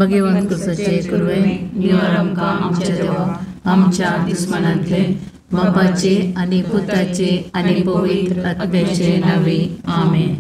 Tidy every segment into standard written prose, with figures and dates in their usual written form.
भगवंत कुसाचे कुरवे निवार आमकां आमच्या देवा आमच्या दुस्मनांतले बापाचे आनी पुताचे आनी पवित्र आत्म्याचे नांवे आमेन.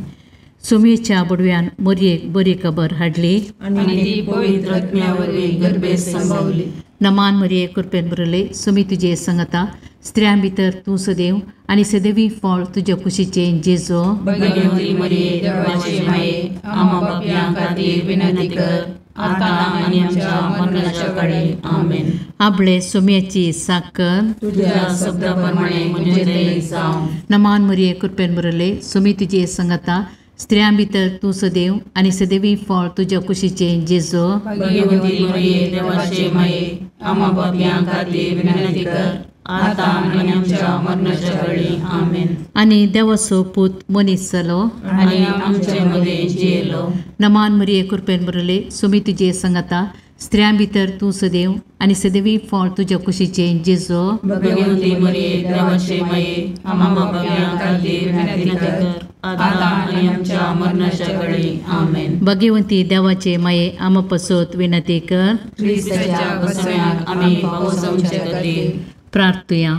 सुमेच्या बुडव्यान मोरयेक बरी खबर हाडली आनी ती पवित्र आत्म्या वरवीं गर्भेत संभावली. नमान मरिये कृपेन भरले सुमी तुजे संगता स्त्रियां भितर तूं सदैव आनी सदैवी फळ तुज्या कुशीचें जेजो. भगवती मरिये देवाचे माये आम्हा पापयां खातीर विनंती कर आतां आनी आमच्या मरणाच्या काळी आमेन. आपले सुम्याची साकर तुझ्या शब्दा प्रमाणे म्हजें जावं. नमान मरिये कृपेन भरले सुमी तुजे संगता स्त्रियां भितर तूं सदैव आनी सदैवी फळ तुज्या कुशीचें जेजो. भगवती मरिये देवाचे माये आम्हा पापयां खातीर विनंती कर आतां आनी आमच्या मरणाच्या काळी आमेन. आनी देवाचो पूत मनीस जालो आनी आमचे मदें जियेलो. नमान मरिये कृपेन भरले सुमी तुजे संगता स्त्रियां भितर तूं सदैव आनी सदैवी फळ तुज्या कुशीचें जेजो. भगवती मरिये देवाचे माये आम्हा पापयां खातीर विनंती कर आतां आनी आमच्या मरणाच्या काळी आमेन. भगवंती देवाचे माये आम्हा पसत विनंती कर. क्रिस्ताच्या बसव्याक आमी पावसाचे खातीर प्रार्थुया.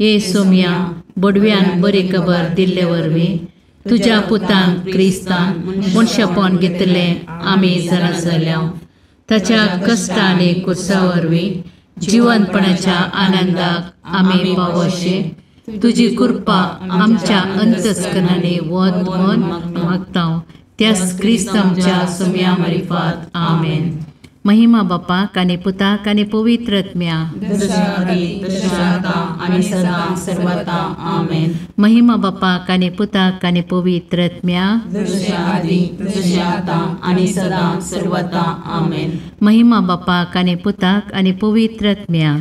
ये सोम्या बडव्यान बरी खबर दिल्ले वरवीं तुज्या पुतान क्रिस्तान मनशापण घेतलें आमी जाणा जाल्या. ताच्या कश्ट आनी कुर्सा वरवीं जिवनपणाच्या आनंदाक आमी पावोशे तुजी कृपा आमच्या अंतस्करणांनी वत म्हूण मागता त्याच क्रिस्त आमच्या सोम्या मारिफात आमेन. महिमा बापाक आनी पुताक आनी पवित्र आत्म्या. महिमा बापाक आनी पुताक आनी पवित्र आत्म्या. महिमा बापाक आनी पुताक आनी पवित्र आत्म्या.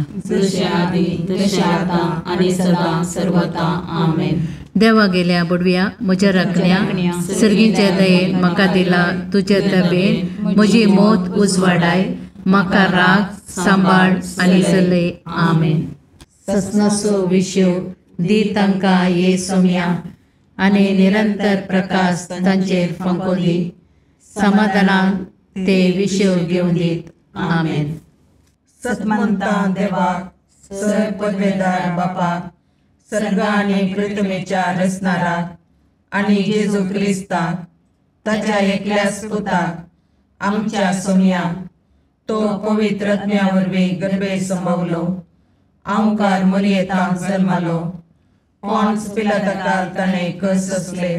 देवा गेल्या बुडव्या म्हज्या राखण्या सर्गीच्या दयेन म्हाका दिला तुज्या दबेन म्हजी मौत उजवाडाय म्हाका राग सांबाळ आनी चलय आमेन. ससनाचो विशय दी तांकां ये सोम्या आनी निरंतर प्रकाश तांचेर फांको दी समाधानान ते विशय घेवन दीत आमेन. सतमंता देवाक सर पदवेदार बापाक सर्ग आनी पृथ्वीच्या रचणाराक आनी जेजू क्रिस्ताक ताच्या एकल्याच पुताक आमच्या सोम्याक तो पवित्र आत्म्या वरवीं गर्भे संभवलो आंवकार मरियेतांक जल्मालो पॉन्स पिलाताकाल ताणें कस सोंसले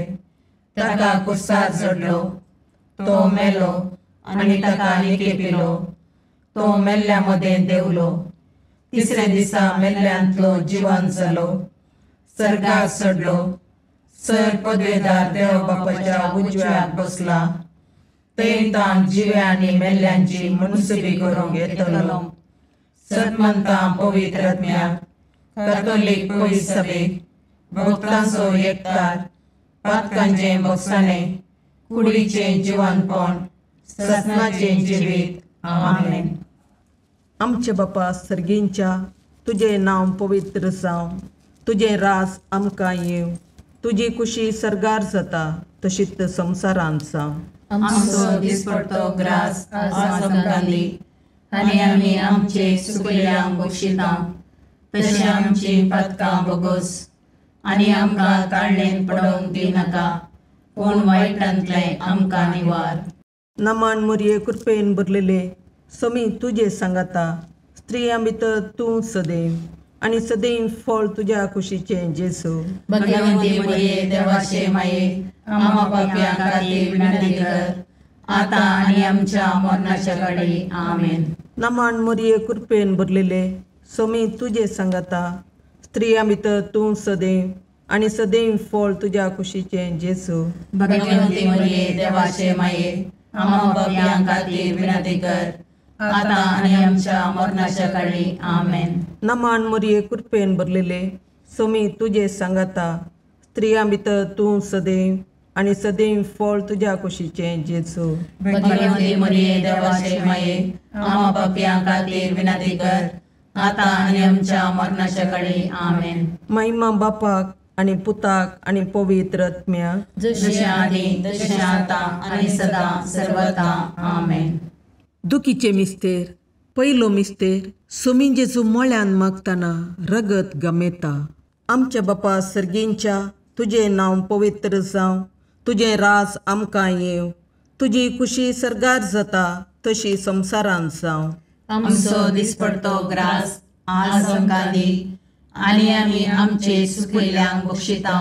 ताका कुर्सार चडलो तो मेलो आनी ताका निकेपिलो तो मेल्ल्या मदें देंवलो तिसऱ्या दिसा मेल्ल्यांतलो जिवन जालो सर्गाक चडलो सर पदवेदार देव बापाच्या उजव्याक बसला थंय ताण जिव्या आनी मेल्ल्यांची मनसुबी करूंक येतलो. सतमंता पवित्र आत्म्याक कॅथोलीक पवित्र सभेक भक्तांचो एकतार पातकांचें भोगसाणें कुडीचें जिवनपण ससनाचें जिवीत आमेन. आमचे बापा सर्गींच्या तुजें नांव पवित्र जावं तुजें राज आमकां येवं तुजी कुशी सर्गार जाता तशीच संवसारांत जावं. आमचो दिसपडतो ग्रास आज आमकां दी आनी आमी आमचे सुकल्यांक बक्षिता तशें आमची पातकां बोगोस आनी आमकां ताळणेन पडोवंक दिनाका पूण वायटांतलें आमकां निवार. नमान मोरये कृपेन भरलेले समी तुजे सांगाता स्त्रियां भितर तूं सदैव आनी सदैव फळ तुज्या कुशीचें जेजू. भगवंती मरिये देवाचे माये आम्हा पापयां खातीर विनंती कर आतां आनी आमच्या मरणाच्या काळी आमेन. नमान मोरये कृपेन भरलेले समी तुजे सांगाता स्त्रियां भितर तूं सदैव आनी सदैव फळ तुज्या कुशीचें जेजू. भगवंती मरिये देवाचे माये आम्हा पापयां खातीर विनंती कर आतां आनी आमच्या मरणाच्या काळी आमेन. नमान मोरये कृपेन भरलेले समी तुजे सांगाता स्त्रियां भितर तूं सदैव आनी सदैव फळ तुज्या कुशीचें जेजू. भगवंती मरिये देवाचे माये आम्हा पापयां खातीर विनंती कर आतां आनी आमच्या मरणाच्या काळी आमेन. महिमा बापाक आनी पुताक आनी पवित्र आत्म्याक जशें आदी तशें आतां आनी सदां सर्वता आमेन. दुखीचे मिस्तेर पयलो मिस्तेर सोमी जेजू मळ्यान मागतना रगत गमेता. आमच्या बापा सर्गींच्या तुजें नांव पवित्र जावं, तुजें राज आमकां येवं, तुजी खुशी सर्गार जाता तशी संवसारांत जावं. आमचो दिसपडतो ग्रास आज आमकां दी आनी आमी आमचे सुकिल्ल्यांक बक्षिता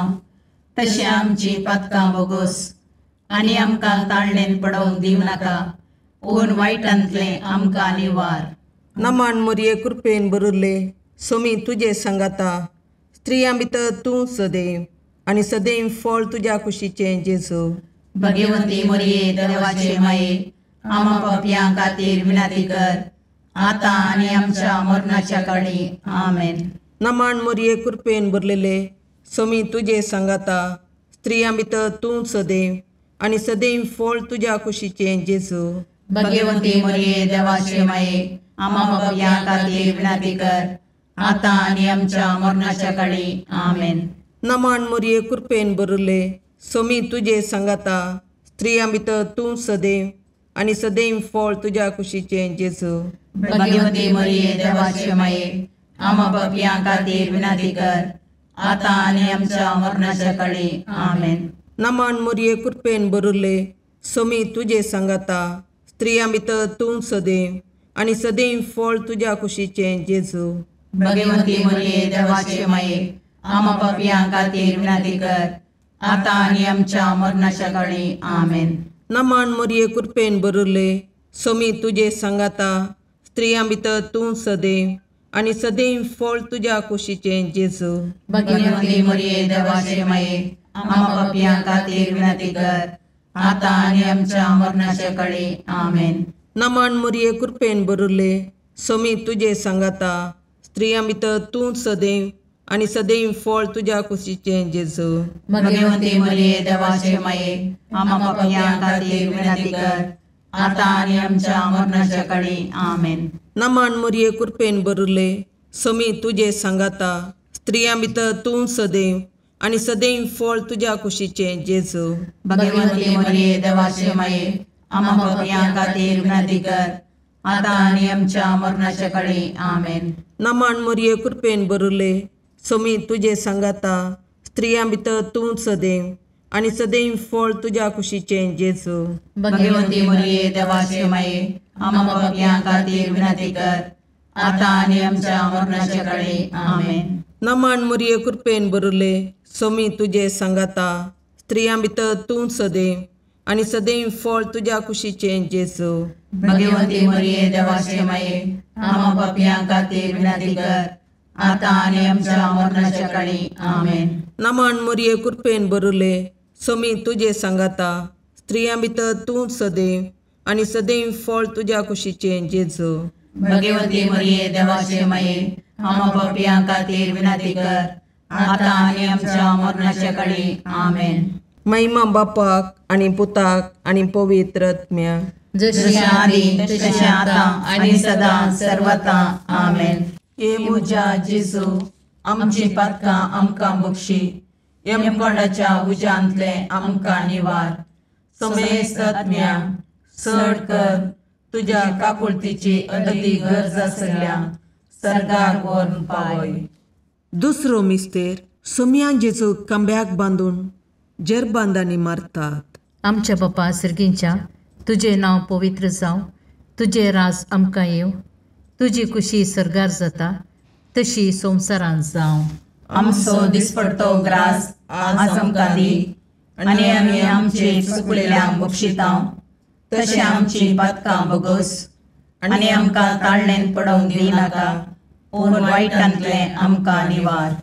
तशें आमची पातकां बोगोस आनी आमकां ताळणेन पडोवंक दिवं नाका पूण वायटांतलें आमकां निवार. नमान मोरये कृपेन बरुल्ले सोमी तुजे सांगाता, स्त्रियां भितर तूं सदैव आनी सदैव फळ तुज्या कुशीचें जेजू. भगवंती मोरये देवाचे माये आमा पापयां खातीर विनंती कर आतां आनी आमच्या मरणाच्या काळी. आमेन. नमान मोरये कृपेन भरलेले सोमी तुजे सांगाता, स्त्रियां भितर तूं सदैव आनी सदैव फळ तुज्या कुशीचें जेजू. भगवंती मोरये देवाचे माये आमा पापयां खातीर विनंती कर आतां आनी आमच्या मरणाच्या काळी. आमेन. नमान मोरये कृपेन भरले सोमी तुजे सांगाता, स्त्रियां भितर तूं सदैव आनी सदैव फळ तुज्या कुशीचें जेजू. भगवंती मोरये देवाचे माये आमा पापयां खातीर विनंती कर आतां आनी आमच्या मरणाच्या काळी. आमेन. नमान मोरये कृपेन भरले सोमी तुजे सांगाता, स्त्रियां भितर तूं सदैव आनी सदैव फळ तुज्या कुशीचें जेजू. भगवंती मोरये देवाचे माये आमा पापयां खातीर विनंती कर आतां आनी आमच्या मरणाच्या काळी. आमेन. नमान मोरये कृपेन भरले सोमी तुजे सांगाता, स्त्रियां भितर तूं सदैव आनी सदैव फळ तुज्या कुशीचें जेजू. भगवंती मोरये देवाचे माये आमा पापयां खातीर विनंती कर आतां आनी आमच्या मरणाच्या काळी. आमेन. नमान मोरये कृपेन भरले सोमी तुजे सांगाता, स्त्रियां भितर तूं सदैव आनी सदैव फळ तुज्या कुशीचें जेजू. भगवंती मोरये देवाचे माये आमा पापयां खातीर विनंती कर आतां आनी आमच्या मरणाच्या काळी. आमेन. नमान मोरये कृपेन भरले सोमी तुजे सांगाता, स्त्रियां भितर तूं सदैव आनी सदैव फळ तुज्या कुशीचें जेजू. भगवंती मोरये देवाचे माये आमा पापयां खातीर विनंती कर आतां आनी आमच्या मरणाच्या काळी. आमेन. नमान मोरये कृपेन भरले सोमी तुजे सांगाता, स्त्रियां भितर तूं सदैव आनी सदैव फळ तुज्या कुशीचें जेजू. भगवंती मोरये देवाचे माये आमा पापयां खातीर विनंती कर आतां आनी आमच्या मरणाच्या काळी. आमेन. नमान मोरये कृपेन भरले सोमी तुजे सांगाता, स्त्रियां भितर तूं सदैव आनी सदैव फळ तुज्या कुशीचें जेजू. भगवंती मोरये देवाचे माये आमा पापयां खातीर विनंती कर आतां आनी आमच्या मरणाच्या काळी. आमेन. नमान मोरये कृपेन भरले सोमी तुजे सांगाता, स्त्रियां भितर तूं सदैव आनी सदैव फळ तुज्या कुशीचें जेजू. भगवंती मोरये देवाचे माये आमा पापयां खातीर विनंती कर आतां आनी आमच्या मरणाच्या काळी. आमेन. महिमा बापाक आनी पुताक आनी पवित्र आत्म्याक, जशी आदी तशें आतां आनी सदां सर्वता. आमेन. हे म्हज्या जेजू आमची पातकां आमकां बक्षी, यमकोंडाच्या उज्यांतलें आमकां निवार, समेस्त आत्म्या चड कर तुज्या काकुळतीची अदती गरज आसल्या सर्गाक व्हरून पावय. दुसरो मिस्तेर सोमया जेजू खांब्याक बांदून जेरबांदांनी मारतात. आमच्या बापा सर्गींच्या तुजें नांव पवित्र जावं, तुजें राज आमकां येवं, तुजी खुशी सर्गार जाता तशी संवसारांत जावं. आमचो दिसपडतो ग्रास आज आमकां दी आनी आमी आमचे चुकलेल्यांक बक्षिता तशें आमची पातकां बोगस आनी आमकां ताळणेन पडोवंक दिनाका पूण वायटांतलें आमकां निवार.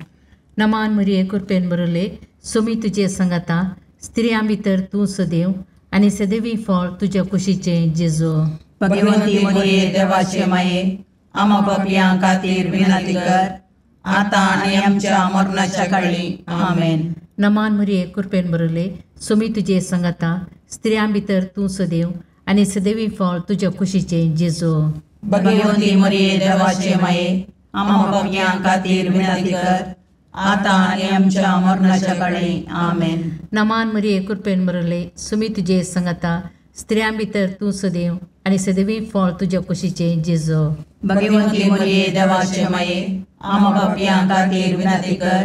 नमान मरिये कृपेन बरले सोमी तुजे सांगाता, स्त्रियां भितर तूं सदैव आनी सदैवी फळ तुज्या कुशीचें जेजू. भगवंती मरिये देवाचे माये आमा पापयां खातीर विनंती कर आतां आनी आमच्या मरणाच्या काळी. आमेन. नमान मरिये कृपेन बरले सोमी तुजे सांगाता, स्त्रियां भितर तूं सदैव आनी सदैवी फळ तुज्या कुशीचें जेजू. भगवंती मरिये देवाचे माये आमा पापयां खातीर विनंती कर आतां आनी आमच्या मरणाच्या काळी. आमेन. नमान मरिये कृपेन बरले सोमी तुजे सांगाता, स्त्रियां भितर तूं सदैव आनी सदैवी फळ तुज्या कुशीचें जेजू. भगवंती मरिये देवाचे माये, आम्हा पापयां खातीर विनंती कर,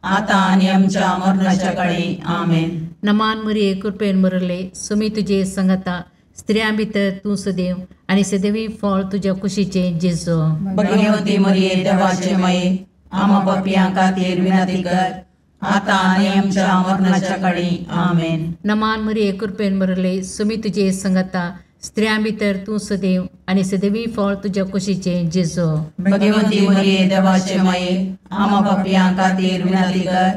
आतां आनी आमच्या मरणाच्या काळी. आमेन. नमान मरिये, कृपेन भरले, सुमी तुजे संगता, स्त्रियां भितर तूं सदैव आनी सदैवी फळ तुज्या कुशीचें जेजू. भगवंती मरिये देवाचे माये, आम्हा पापयां खातीर विनंती कर, आतां आनी आमच्या मरणाच्या काळी. आमेन. नमान मरिये, कृपेन भरले, सुमी तुजे संगता, स्त्रियां भितर तूं सदैव आनी सदैवी फळ तुज्या कुशीचें जेजू. भगवंती मरिये देवाचे माये, आम्हा पापयां खातीर विनंती कर,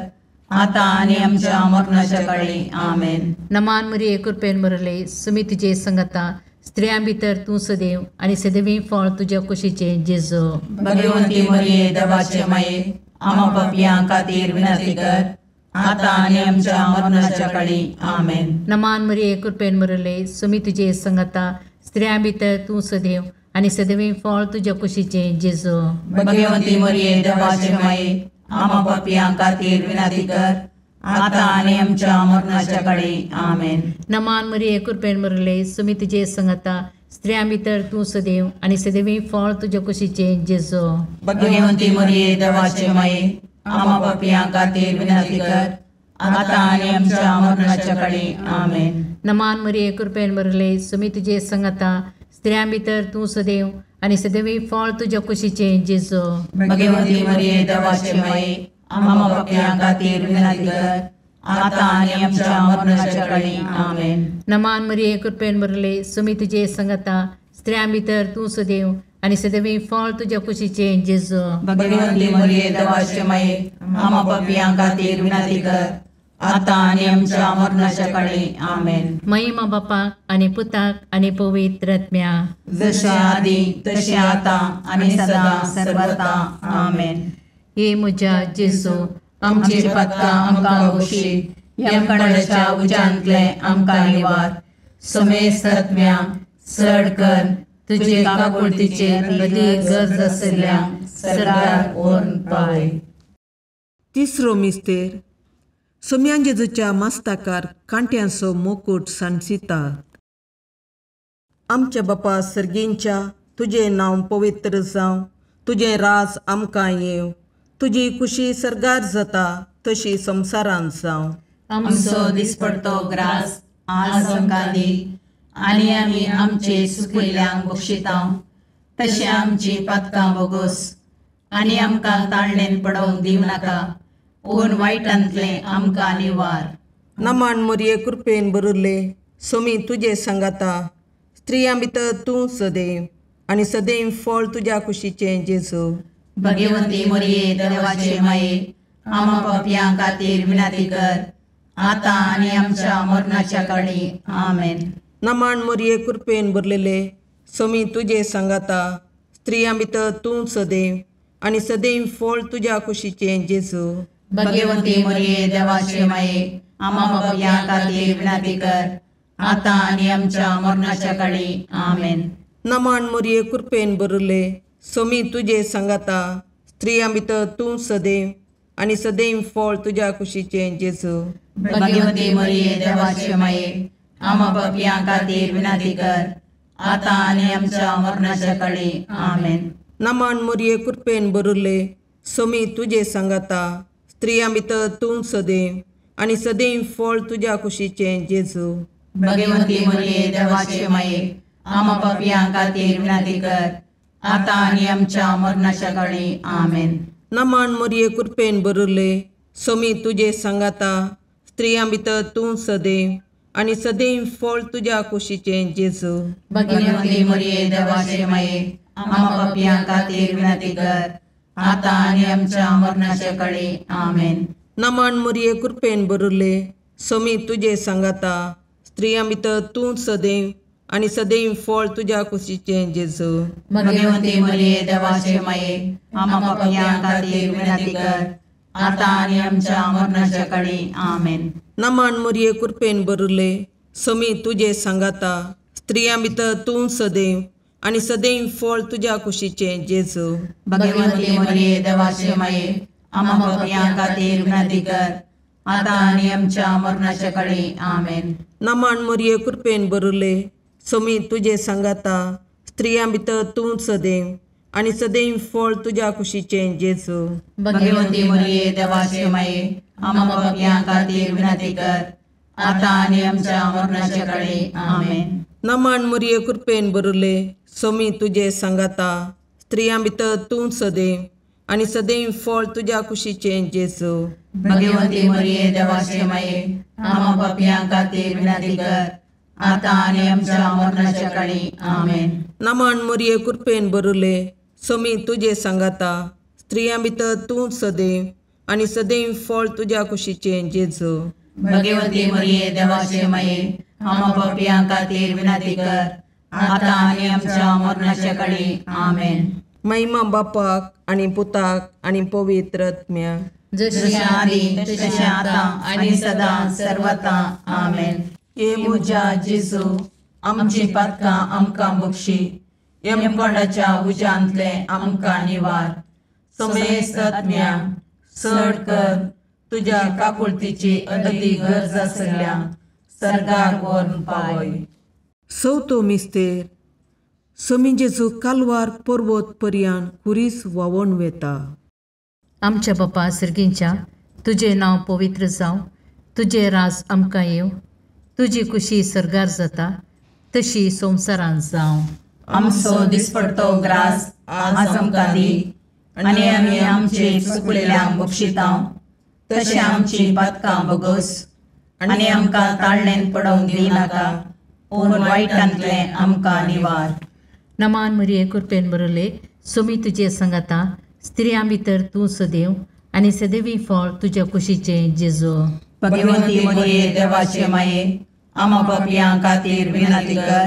आतां आनी आमच्या मरणाच्या काळी. आमेन. नमान मरिये, कृपेन भरले, सुमी तुजे संगता, स्त्रियां भितर तूं सदैव आनी सदैवी फळ तुज्या कुशीचें जेजू. भगवंती मरिये देवाचे माये, आम्हा पापयां खातीर विनंती कर, आतां आनी आमच्या मरणाच्या काळी. आमेन. नमान मरिये, कृपेन भरले, सुमी तुजे संगता, स्त्रियां भितर तूं सदैव आनी सदैवी फळ तुज्या कुशीचें जेजू. भगवंती मरिये देवाचे माये, आम्हा पापयां खातीर विनंती कर, आतां आनी आमच्या मरणाच्या काळी. आमेन. नमान मरिये, कृपेन भरले, सुमी तुजे संगता, स्त्रियां भितर तूं सदैव आनी सदैवी फळ तुज्या कुशीचें जेजू. भगवंती मरिये देवाचे माये, आम्हा पापयां खातीर विनंती कर, आतां आनी आमच्या मरणाच्या काळी. आमेन. नमान मरिये, कृपेन भरले, सुमी तुजे संगता, स्त्रियां भितर तूं सदैव आनी सदैवी फळ तुज्या कुशीचें जेजू. भगवंती मरिये देवाचे माये, आम्हा पापयां खातीर विनंती कर, आतां आनी आमच्या मरणाच्या काळी. आमेन. नमान मरिये, कृपेन भरले, सुमी तुजे संगता, स्त्रियां भितर तूं सदैव आनी सदैवी फळ तुज्या कुशीचें जेजू. भगवंती मरिये देवाचे माये, आम्हा पापयां खातीर विनंती कर, आतां आनी आमच्या मरणाच्या काळी. आमेन. महिमा बापाक आनी पुताक आनी पवित्र आत्म्या, जशें आदी तशें आतां आनी सदां सर्वता. आमेन. हे म्हज्या जेजू, आमची पातकां आमकां बक्षी, यमकणाच्या उज्यांतले आमकां निवार, समेस्त आत्म्या चड कर तुजे काकुळतीचेर अदीक गरज आशिल्ल्या सरकार व्हरून पावय. तिसरो मिस्तेर. सोम्यान जेजूच्या मस्ताकार कांट्यांचो मुकूट सांडसितात. आमच्या बापा सर्गींच्या, तुजें नांव पवित्र जावं, तुजें राज आमकां येवं, तुजी कुशी सर्गार जाता तशी संवसारांत जावं. आमचो दिसपडतो ग्रास आज आमकां दी, आनी आमी आमचे सुकिल्ल्यांक बक्षिता तशें आमची पातकां बोगोस, आनी आमकां ताळणेन पडोवंक दिवं नाका, पूण वायटांतलें आमकां निवार. नमान मरिये, कृपेन भरिल्ले, सोमी तुजे सांगाता, स्त्रियां भितर तूं सदैव आनी सदैव फळ तुज्या कुशीचें जेजू. भगवंती मरिये देवाचे माये, आम्हा पापयां खातीर विनंती कर, आतां आनी आमच्या मरणाच्या काळी. आमेन. नमान मरिये, कृपेन भरलेले, सोमी तुजे सांगाता, स्त्रियां भितर तूं सदैव आनी सदैव फळ तुज्या कुशीचें जेजू. भगवंती मरिये देवाचे माये, आम्हा पापयां खातीर विनंती कर, आतां आनी आमच्या मरणाच्या काळी. आमेन. नमान मरिये, कृपेन भरिल्ले, सोमी तुजे सांगाता, स्त्रियां भितर तूं सदैव आनी सदैव फळ तुज्या कुशीचें जेजू. भगवंती मरिये देवाचे माये, आम्हा पापयां खातीर विनंती कर, आतां आनी आमच्या मरणाच्या काळी. आमेन. नमान मरिये, कृपेन भरिल्ले, सोमी तुजे सांगाता, स्त्रियां भितर तूं सदैव आनी सदैव फळ तुज्या कुशीचें जेजू. भगवंती मरिये देवाचे माये, आम्हा पापयां खातीर विनंती कर, आतां आनी आमच्या मरणाच्या काळी. आमेन. नमान मरिये, कृपेन भरिल्ले, सोमी तुजे सांगाता, स्त्रियां भितर तूं सदैव आनी सदैव फळ तुज्या कुशीचें जेजू. भगवंती मरिये देवाचे माये, आम्हा पापयां खातीर विनंती कर, आतां आनी आमच्या मरणाच्या काळी. आमेन. नमान मरिये, कृपेन भरिल्ले, सोमी तुजे सांगाता, स्त्रियां भितर तूं सदैव आनी सदैव फळ तुज्या कुशीचें जेजू. भगवंती मरिये देवाचे माये, आम्हा पापयां खातीर विनंती कर, आतां आनी आमच्या मरणाच्या काळी. आमेन. नमान मरिये, कृपेन भरिल्ले, सोमी तुजे सांगाता, स्त्रियां भितर तूं सदैव आनी सदैव फळ तुज्या कुशीचें जेजू. भगवंती मरिये देवाचे माये, आम्हा पापयां खातीर विनंती कर, आतां आनी आमच्या मरणाच्या काळी. आमेन. नमन मरिये कृपेन भरिल्ले, स्वामी तुजे सांगाता, स्त्रियां भितर तूं सदैव आनी सदैव फळ तुज्या कुशीचें जेजू. भगवंती मरिये देवाचे माये, आम्हा पापयां खातीर विनंती कर, आतां आनी आमच्या मरणाच्या काळी. आमेन. नमन मरिये कृपेन भरिल्ले, स्वामी तुजे सांगाता, स्त्रियां भितर तूं सदैव आनी सदैव फळ तुज्या कुशीचें जेजू. भगवंती मरिये देवाचे माये, आम्हा पापयां खातीर विनंती कर, आतां आनी आमच्या मरणाच्या काळी. आमेन. नमन मरिये कृपेन भरिल्ले, स्वामी तुजे सांगाता, स्त्रियां भितर तूं सदैव आनी सदैव फळ तुज्या कुशीचें जेजू. भगवंती मरिये देवाचे माये, आम्हा पापयां खातीर विनंती कर, आतां आनी आमच्या मरणाच्या काळी. आमेन. महिमा बापाक आनी पुताक आनी पवित्र आत्म्याक, जशें आदी तशें आतां आनी सदां सर्वता. आमेन. हे म्हज्या जेजू, आमची पातकां आमकां बक्षी, यमकोंडाच्या उज्यांतले आमकां निवार, समेस्त आत्म्या चड कर तुज्या काकुळतीची अदती गरज आसल्या सर्गाक व्हरून पावय. चवथो मिस्तेर. स्वामी जेजू कालवार पर्वत पर्यान खुरीस व्हांवून वेता. आमच्या बापा सर्गींच्या, तुजें नांव पवित्र जावं, तुजें राज आमकां येवं, तुजी कुशी सर्गार जाता तशी संवसारांत जावं. आमचो दिसपडतो ग्रास आज आमकां दी, आनी आमी आमचे चुकलेल्यांक बक्षितां तशें आमची पातकां बगस, आनी आमकां ताळणेन पडोवंक दिनाका, पूण वायटांतलें आमकां निवार. नमान मरिये कृपेन भरिल्ले, स्वामी तुजे सांगाता, स्त्रियां भितर तूं सदैव आनी सदैवी फळ तुज्या कुशीचें जेजू. भगवंती मरिये देवाचे माये, आम्हा पापयां खातीर विनंती कर,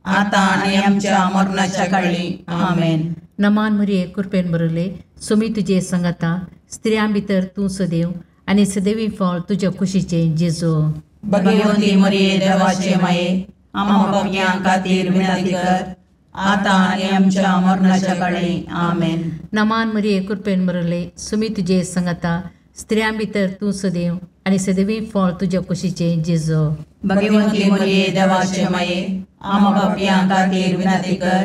आतां आनी आमच्या मरणाच्या काळी. आमेन. नमान मरिये कृपेन भरिल्ले, स्वामी तुजे सांगाता, स्त्रियां भितर तूं सदैव आनी सदैवी फळ तुज्या कुशीचें जेजू. भगवंती मरिये देवाचे माये, आम्हा पापयां खातीर विनंती कर, आतां आनी आमच्या मरणाच्या काळी. आमेन. नमान मरिये कृपेन भरिल्ले, स्वामी तुजे सांगाता, स्त्रियां भितर तूं सदैव आनी सदैवी फळ तुज्या कुशीचें जेजू. भगवंती मरिये देवाचे माये, आम्हा पापयां खातीर विनंती कर,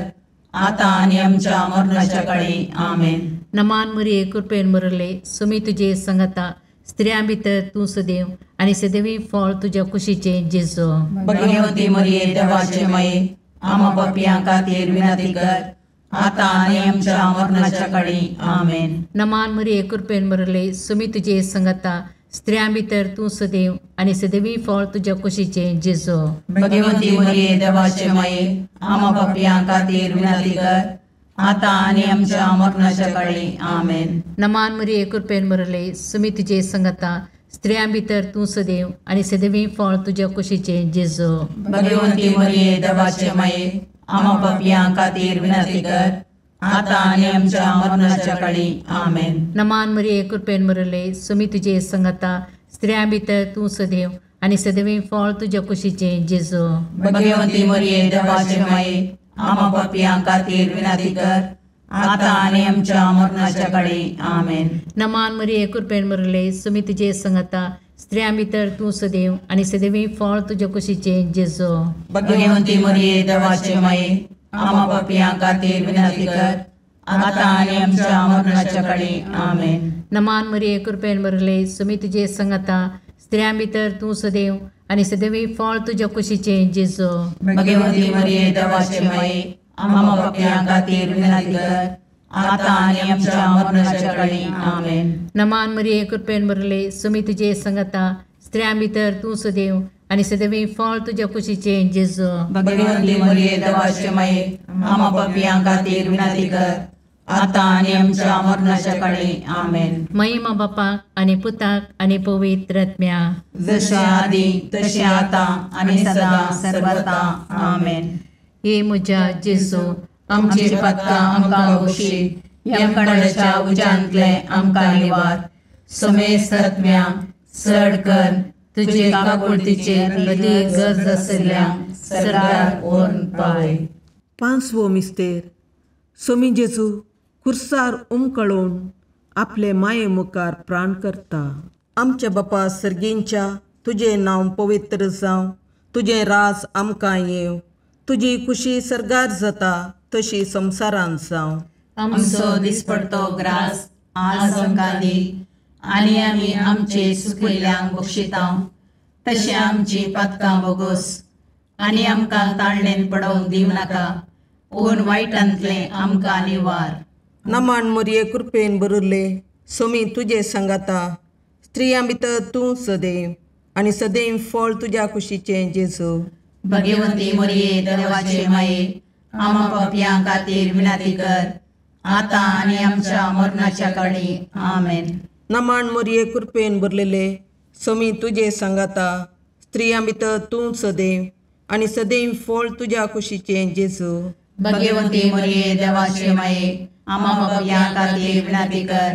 आतां आनी आमच्या मरणाच्या काळी. आमेन. नमान मरिये कृपेन भरिल्ले, स्वामी तुजे सांगाता, स्त्रियां भितर तूं सदैव आनी सदैवी फळ तुज्या कुशीचें जेजू. भगवंती मरिये देवाचे माये, आम्हा पापयां खातीर विनंती कर, आतां आनी आमच्या मरणाच्या काळी. आमेन. नमान मरिये कृपेन भरिल्ले, स्वामी तुजे सांगाता, स्त्रियां भितर तूं सदैव आनी सदैवी फळ तुज्या कुशीचें जेजू. भगवंती मरिये देवाचे माये, आम्हा पापयां खातीर विनंती कर, आतां आनी आमच्या मरणाच्या काळी. आमेन. नमान मरिये कृपेन भरिल्ले, स्वामी तुजे सांगाता, स्त्रियां भितर तूं सदैव आनी सदैवी फळ तुज्या कुशीचें जेजू. भगवंती मरिये देवाचे माये, आम्हा पापयां खातीर विनंती कर, आतां आनी आमच्या मरणाच्या काळी. आमेन. नमान मरिये कृपेन भरिल्ले, स्वामी तुजे सांगाता, स्त्रियां भितर तूं सदैव आनी सदैवी फळ तुज्या कुशीचें जेजू. भगवंती मरिये देवाचे माये, आम्हा पापयां खातीर विनंती कर, आतां आनी आमच्या मरणाच्या काळी. आमेन. नमान मरिये कृपेन भरिल्ले, स्वामी तुजे सांगाता, स्त्रियां भितर तूं सदैव आनी सदैवी फळ तुज्या कुशीचें जेजू. भगवंती मरिये देवाचे माये, आम्हा पापयां खातीर विनंती कर, आतां आनी आमच्या मरणाच्या काळी. आमेन. नमान मरिये कृपेन भरिल्ले, स्वामी तुजे सांगाता, स्त्रियां भितर तूं सदैव आनी सदैवी फळ तुज्या कुशीचें जेजू. भगवंती मरिये देवाचे माये, आम्हा पापयां खातीर विनंती कर, आतां आनी आमच्या मरणाच्या काळी. आमेन. नमान मरिये कृपेन भरिल्ले, स्वामी तुजे सांगाता, स्त्रियां भितर तूं सदैव आनी सदैवी फळ तुज्या कुशीचें जेजू. भगवंती मरिये देवाचे माये, आम्हा पापयां खातीर विनंती कर, आतां आनी आमच्या मरणाच्या काळी. आमेन. महिमा बापाक आनी पुताक आनी पवित्र आत्म्याक, जशें आदी तशें आतां आनी सदां सर्वता. आमेन. हे म्हज्या जेजू, आमची पातकां आमकां बक्षी, यमकंडाच्या उज्यांतले आमकां निवार, समेस्त आत्म्या चड कर तुजे काकुळतीचेर अदीक गरज आशिल्ल्या सर्गाक व्हरून पावय. पांचवो मिस्तेर. स्वामी जेजू खुर्सार उमकळून आपले माये मुखार प्राण करता. आमच्या बापा सर्गींच्या तुजें नांव पवित्र जावं, तुजें राज आमकां येवं, तुजी खुशी सर्गार जाता तशी संवसारांत जावं. आमचो दिसपडतो ग्रास आज आमकां दी आनी आमी आमचे सुकिल्ल्यांक बक्षिता तशें आमची पातकां बोगोस आनी आमकां ताळणेन पडोवंक दिवं नाका पूण वायटांतलें आमकां निवार. नमान मोरये कृपेन बरुल्ले सोमी तुजे सांगाता, स्त्रियां भितर तूं सदैव आनी सदैव फळ तुज्या कुशीचें जेजू. भगवंती मोरये देवाचे माये आमा पापयां खातीर विनंती कर आतां आनी आमच्या मरणाच्या काळी. आमेन. नमान मोरये कृपेन भरलेले सोमी तुजे सांगाता, स्त्रियां भितर तूं सदैव आनी सदैव फळ तुज्या कुशीचें जेजू. भगवंती मोरये देवाचे माये आमा पापयां खातीर विनंती कर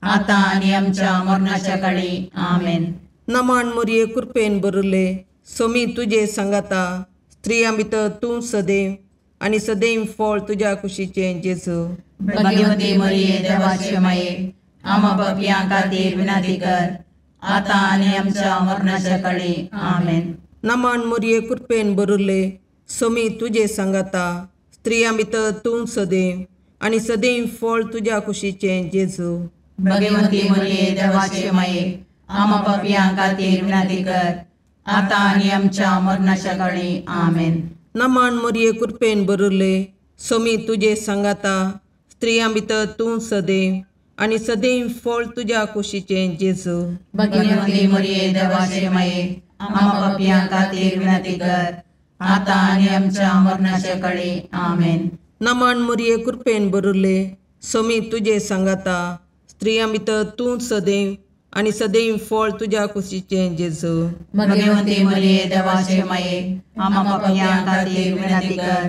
आतां आनी आमच्या मरणाच्या काळी. आमेन. नमान मोरये कृपेन भरले सोमी तुजे सांगाता, स्त्रियां भितर तूं सदैव आनी सदैव फळ तुज्या कुशीचें जेजू. भगवंती मोरये देवाचे माये आमा पापयां खातीर विनंती कर आतां आनी आमच्या मरणाच्या काळी. आमेन. नमान मोरये कृपेन भरले सोमी तुजे सांगाता, स्त्रियां भितर तूं सदैव आनी सदैव फळ तुज्या कुशीचें जेजू. भगवंती मोरये देवाचे माये आमा पापयां खातीर विनंती कर आतां आनी आमच्या मरणाच्या काळी. आमेन. नमान मोरये कृपेन भरले सोमी तुजे सांगाता, स्त्रियां भितर तूं सदैव आनी सदैव फळ तुज्या कुशीचें जेजू. भगवंती मोरये देवाचे माये आमा पापयां खातीर विनंती कर आतां आनी आमच्या मरणाच्या काळी. आमेन. नमान मोरये कृपेन भरले सोमी तुजे सांगाता, स्त्रियां भितर तूं सदैव आनी सदैव फळ तुज्या कुशीचें जेजू. भगवंती मोरये देवाचे माये आमा पापयां खातीर विनंती कर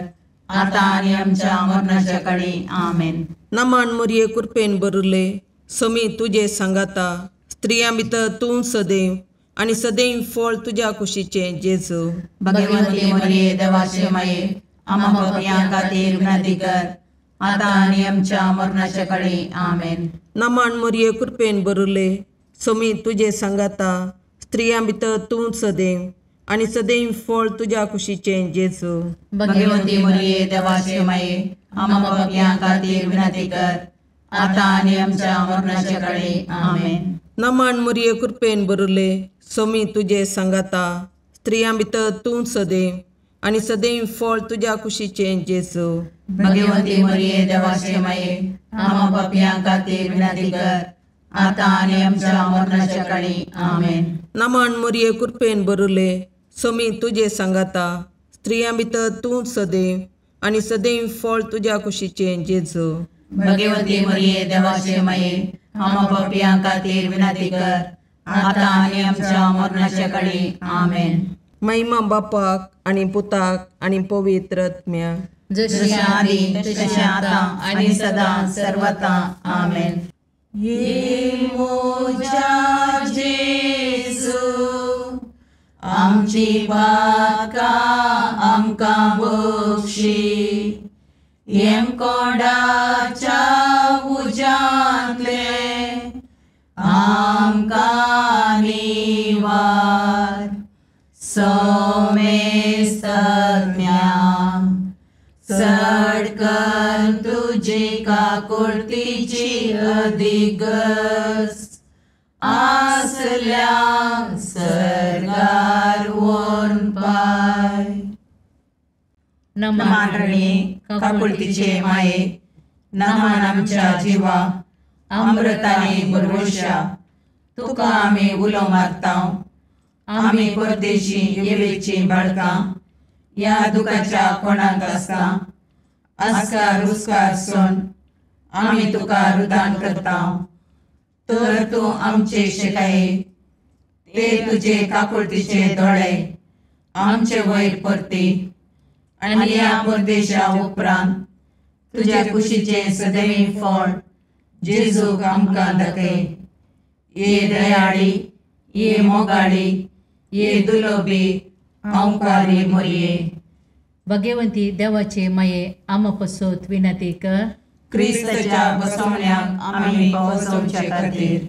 आतां आनी आमच्या मरणाच्या काळी. आमेन. नमान मोरये कृपेन भरले सोमी तुजे सांगाता, स्त्रियां भितर तूं सदैव आनी सदैव फळ तुज्या कुशीचें जेजू. भगवंती मोरये देवाचे माये आमा पापयां खातीर विनंती कर आतां आनी आमच्या मरणाच्या काळी. आमेन. नमान मोरये कृपेन भरले सोमी तुजे सांगाता, स्त्रियां भितर तूं सदैव आनी सदैव फळ तुज्या कुशीचें जेजू. भगवंती मोरये देवाचे माये आमा पापयां खातीर विनंती कर आतां आनी आमच्या मरणाच्या काळी. आमेन. नमान मोरये कृपेन भरले सोमी तुजे सांगाता, स्त्रियां भितर तूं सदैव आनी सदैव फळ तुज्या कुशीचें जेजू. भगवंती मोरये देवाचे माये आमा पापयां खातीर विनंती कर आतां आनी आमच्या मरणाच्या काळी. आमेन. नमान मोरये कृपेन भरले सोमी तुजे सांगाता, स्त्रियां भितर तूं सदैव आनी सदैव फळ तुज्या कुशीचें जेजू. भगवंती मोरये देवाचे माये आमा पापयां खातीर विनंती कर आतां आनी आमच्या मरणाच्या काळी. आमेन. महिमा बापाक आनी पुताक आनी पवित्र आत्म्याक, जशी आदी तशें आतां आनी सदां सर्वता. आमेन. ये मोजा जेजू आमची पातकां आमकां बक्षी, येमकोंडाच्या उज्यांतले आमकां निवार. सोमेस्तज्ञा चड कर तुजी काकुळतीची अधिगस आसल्या सर्गार व्हरून पाय. नमान रणी काकुळतीचे माये, नमान आमच्या जिवा अमृताने भरवशा, तुका आमी उलो मारता. आमी परदेशी येवेची बाळकां ह्या दुखाच्या कोणाक आसता आस्कार रुस्कार सोन आमी तुका रुदान करता. तर तूं आमचे शिकाये ते तुजे काकुळतीचे दोळे आमचे वयर परती आनी ह्या परदेशा उपरांत तुज्या कुशीचें सदैव फळ जेजूक आमकां दाखय. ये दयाळी, ये मोगाळी, ये दुलोबी अंकारी मोरये. भगवंती देवाचे माये आमा पसोत विनंती कर. क्रिस्ताच्या बसवण्याक आमी पावसोवचे खातीर.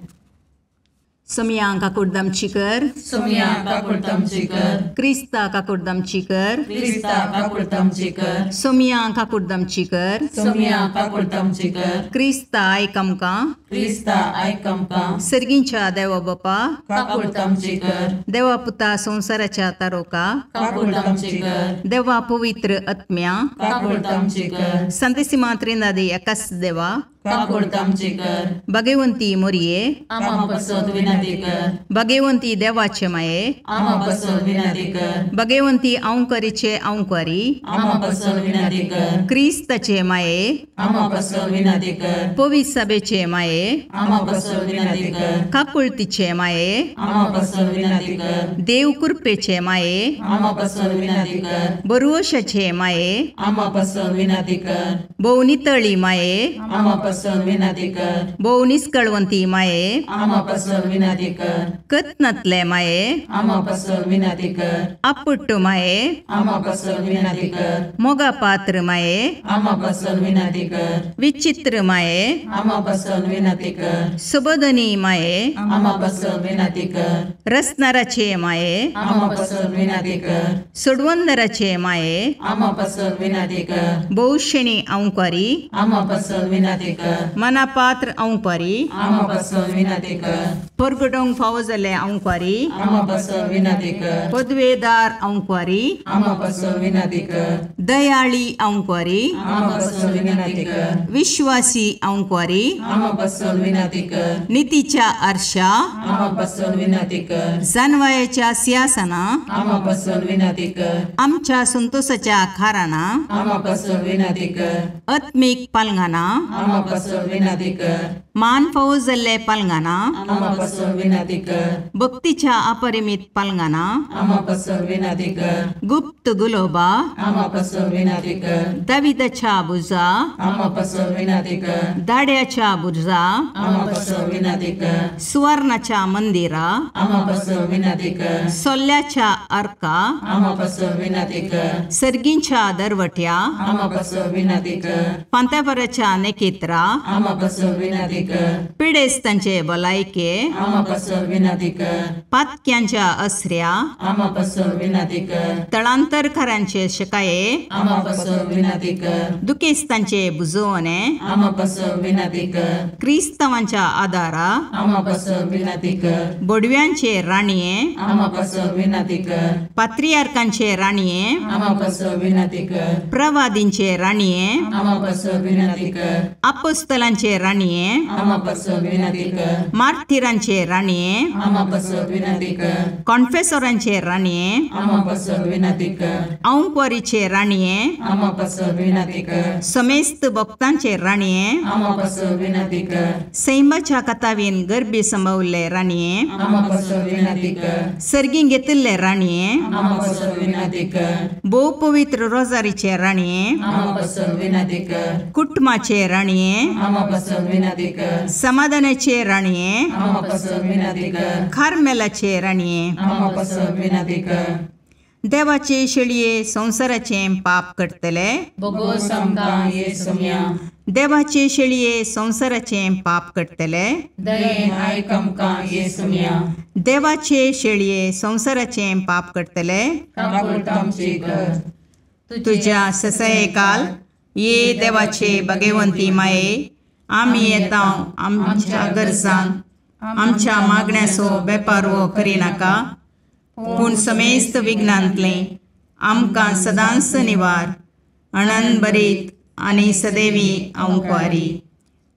सोमया काकुडदामची कर, सोमया काकुडदामची कर, क्रिस्ता काकुडदामची कर, क्रिस्ता काकुडदामची कर, सोमया काकुडदामची कर, सोमया काकुडदामची कर, क्रिस्ता आयक आमकां, क्रिस्ता आयक आमकां, सर्गींच्या देवा बापा काकुडदामची कर, देवा पुता संवसाराच्या तारोका काकुडदामची कर, देवा पवित्र आत्म्या काकुडदामची कर, संतेसिमा त्रिनादी एकाच देवा काकुडदामची कर, भगवंती मोरये आमा पसत विनंती कर, भगवंती देवाचे माये आमा पसत विनंती कर, भगवंती औंकरीचे औंकरी आमा पसत विनंती कर, क्रिस्ताचे माये आमा पसत विनंती कर, पवित्र सभेचे माये आमा पसत विनंती कर, काकुळतीचे माये आमा पसत विनंती कर, देव कृपेचे माये आमा पसत विनंती कर, बरुवशाचे माये आमा पसत विनंती कर, भोवनितळी माये आमा पसत विनंती कर, भोव निस्कळवंती माये आमा पसत विनंती कर, कत्नातले माये आमा पसत विनंती कर, आपुट्ट माये आमा पसत विनंती कर, मोगा पात्र माये आमा पसत विनंती कर, विचित्र माये आमा पसत विनंती कर, सुबोधनी माये आमा पसत विनंती कर, रसनाराचे माये आमा पसत विनंती कर, सोडवंदराचे माये आमा पसत विनंती कर, भोवशेणी औंकारी आमा पसत विनंती कर, मनापात्र औंकारी आमा पसत विनंती कर, परगटोंक फावो जाल्ले औंकारी आमा पसत विनंती कर, पदवेदार औंकारी आमा पसत विनंती कर, दयाळी औंकारी आमा पसत विनंती कर, विश्वासी औंकारी आमा पसत विनंती कर, नितीच्या आरशा आमा पसत विनंती कर, जानवायाच्या सिंहासना आमा पसत विनंती कर, आमच्या संतोषाच्या खाराना आमा पसत विनंती कर, आत्मीक पालंगाना आमा पसत विनंती कर, मान फावो जाल्ले पालंगाना आमा पसत विनंती कर, भक्तीच्या अपरिमित पालंगाना आमा पसत विनंती कर, गुप्त गुलोबा आमा पसत विनंती कर, दाविदाच्या बुजा आमा पसत विनंती कर, दाड्याच्या बुर्जा आमा पसत विनंती कर, सुवर्णाच्या मंदिरा आमा पसत विनंती कर, सोल्ल्याच्या अर्का आमा पसत विनंती कर, सर्गींच्या दरवट्या आमा पसत विनंती कर, पांतापराच्या नेकेत्रा आमा पसत विनंती कर, पिडेस्तांचे भलायके आमा पसत विनंती कर, पातक्यांच्या असऱ्या आमा पसत विनंती कर, तळांतरकारांचे शकाये आमा पसत विनंती कर, दुखेस्तांचे बुजवणे आमा पसत विनंती कर, क्रिस्तावांच्या आदारा आमा पसत विनंती कर, बोडव्यांचे राणये आमा पसत विनंती कर, पात्रियार्कांचे राणये आमा पसत विनंती कर, प्रवादींचे राणये आमा पसत विनंती कर, अपोस्तलांचे राणये आमा पसत विनंती कर, मार्थिरांचे राणये आमा पसत विनंती कर, कॉन्फेसोरांचे राणये आमा पसत विनंती कर, औंकवारीचे राणये आमा पसत विनंती कर, समेस्त भक्तांचे राणये आमा पसत विनंती कर, सैमाच्या कथावीन गर्भी संभवल्ले राणये आमा पसत विनंती कर, सर्गीं घेतिल्ले राणये आमा पसत विनंती कर, भोव पवित्र रोजारीचे राणये आमा पसत विनंती कर, कुटुंबाचे राणये आमा पसत विनंती कर, समाधानाचे राणये आमा पसत विनंती कर, कार्मेलाचे राणये आमा पसत विनंती कर, देवाचे शेळये संवसाराचे पाप करतले बोगोस आमकां ये सोम्या, देवाचे शेळये संवसाराचे पाप करतले दयेन आयक आमकां ये सोम्या, देवाचे शेळये संवसाराचे पाप करतले काकुळट आमची कर, तुझ्या ससयकाल ये देवाचे भगवंती माये आमी येता आमच्या गरजांक आमच्या मागण्याचो बेपारवो करिनाका पूण समेस्त विघ्नांतलें आमकां सदांच निवार अणनभरीत आनी सदैवी औंकवारी.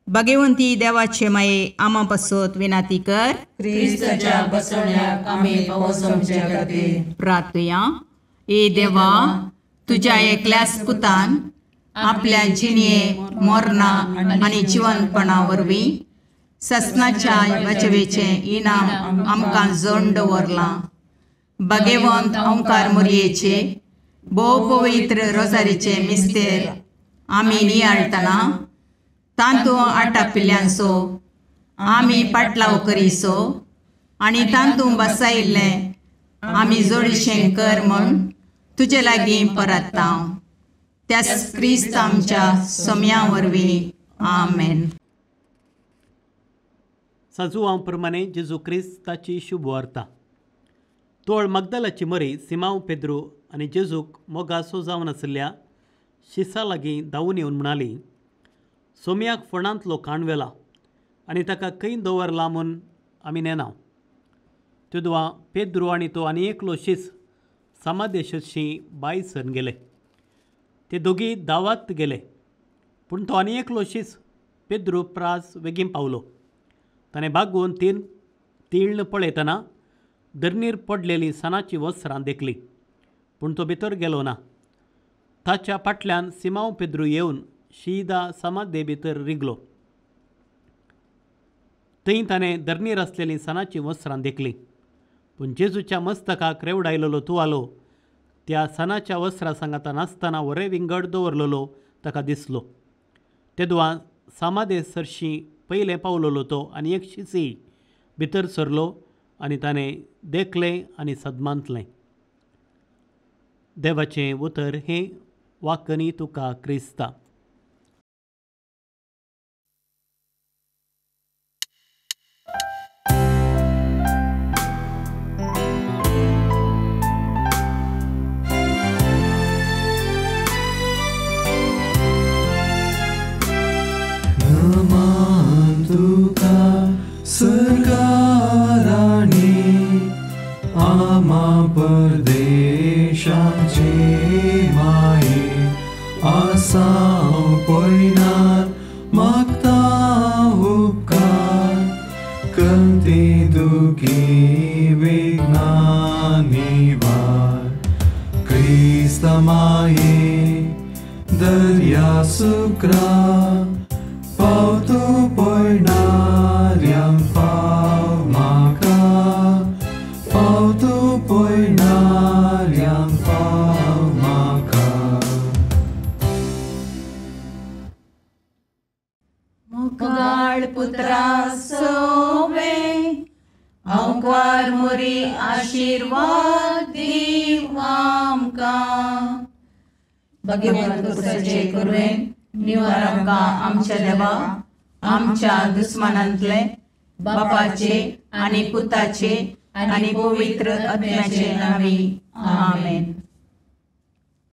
भगवंती देवाचे माये आमा पासत विनाती कर. क्रिस्ताच्या बसवण्याक आमी पावस आमच्या खातीर प्रार्थुया. ए देवा, तुज्या एकल्याच पुतान आपल्या जिणये मरणा आनी जिवनपणा वरवीं ससनाच्या वाचवेचें इनाम आमकां जण दवरलां. भगवंत ओंकार मोरयेचे भोव पवित्र रोजारीचे मिस्तेर आमी नियाळटना तांतू आटापिल्ल्यांचो आमी पाटलाव करीसो आनी तांतू बसायिल्लें आमी जोडीशें कर म्हूण तुजे लागीं परत्ता. त्याच क्रिस्त आमच्या सोम्या वरवीं. आमेन. साजुवां प्रमाणे जेजू क्रिस्ताची शुभवार्ता. तोळ मगदलाची मरी सिमांव पेद्रू आनी जेजूक मोगासो जावन आशिल्ल्या शिसा लागीं धांवून येवन म्हणाली, सोम्याक फोंडांतलो काण व्हेला आनी ताका खंय दवरला म्हूण आमी नेना. तेदवा पेद्रू आनी तो आनी एकलो शीस समादेशशी बाय सरून गेले. ते दोगी दावात गेले, पूण तो आनी एकलो शीस पेद्रू प्रास वेगीन पावलो. ताणें बागोवन तीळ पळयतना धरणीर पडलेली सणाची वस्त्रां देखली, पूण तो भितर गेलो ना. ताच्या फाटल्यान सिमांव पेद्रू येवन शीदा समाधे भितर रिगलो. थंय ताणें धरणीर आसलेली सणाची वस्त्रां देखली, पूण जेजूच्या मस्तकाक रेवडायलेलो तुवालो त्या सणाच्या वस्त्रां सांगाता नासतना वरे विंगड दवरलेलो ताका दिसलो. तेदवा समाधे सरशी पयलें पावलेलो तो आनी एक शिसी भितर सरलो आनी ताणें देखलें आनी सदमांतलें. देवाचें उतर हें वाकनी तुका क्रिस्ता. तुका सरकाराणी आमा परदेशाचे माये आसाव पयनार मागता उपकार कंती दुखी विघ्ना निवार क्रिस्त माये दर्या सुक्रा पावतो पयणाऱ्यांक पाव म्हाका पावतो पयणाऱ्यांक पाव म्हाका. मुगाळ पुत्रा सोवे अंकार मुरी आशीर्वाद दीव आमकां. भगवंत कुसाचे कुरवेन निवार आमकां आमच्या देवा आमच्या दुस्मानांतले बापाचे आनी पुताचे आनी पवित्र आत्म्याचे नांवी. आमेन.